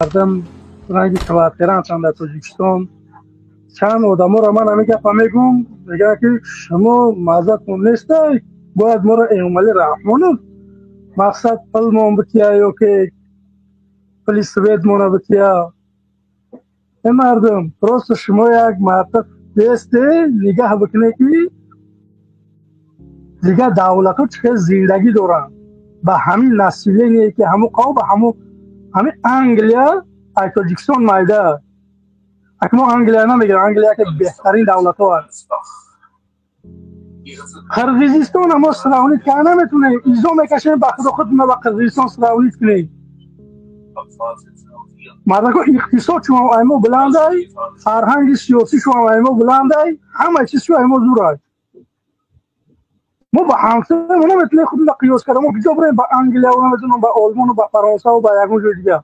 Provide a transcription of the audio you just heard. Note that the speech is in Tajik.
Мардам ранги квартирантанд дар Тоҷикистон. Чанд одаморо ман ҳамин гапа мегӯм, мегӯянд, ки шумо маззатон нестай, бояд моро Эмомалӣ Раҳмонов мақсад пулмон бития ё ки пули светмона бития. Э мардум, просто шумо як марта бесте нигаҳ бикунед, ки дигар давлатҳо чӣ хел зиндагӣ доранд ба ҳамин население, ки ҳамун қавм ба ҳамин Англия ай Тоҷикистон майда. Аки мо Англия намегирем, Англия яке беҳтарин давлатҳо аст. Қирғизистона мо сравнить карда наметунем, изо мекашем ба худо, худна ба Қирғизистон сравнить кунем. Мардако, иқтисод шумо аймо баландай, фарҳанги сиёсӣ шумо аймо баландай, ҳама чиз шумо аймо зурай. Мо ба ҳамсоя наметунем худна қиёс карда. Мо куҷо бирем, ба Англия, наметунам, ба Олмону ба Фаронсаву ба ягон ҷои дигар.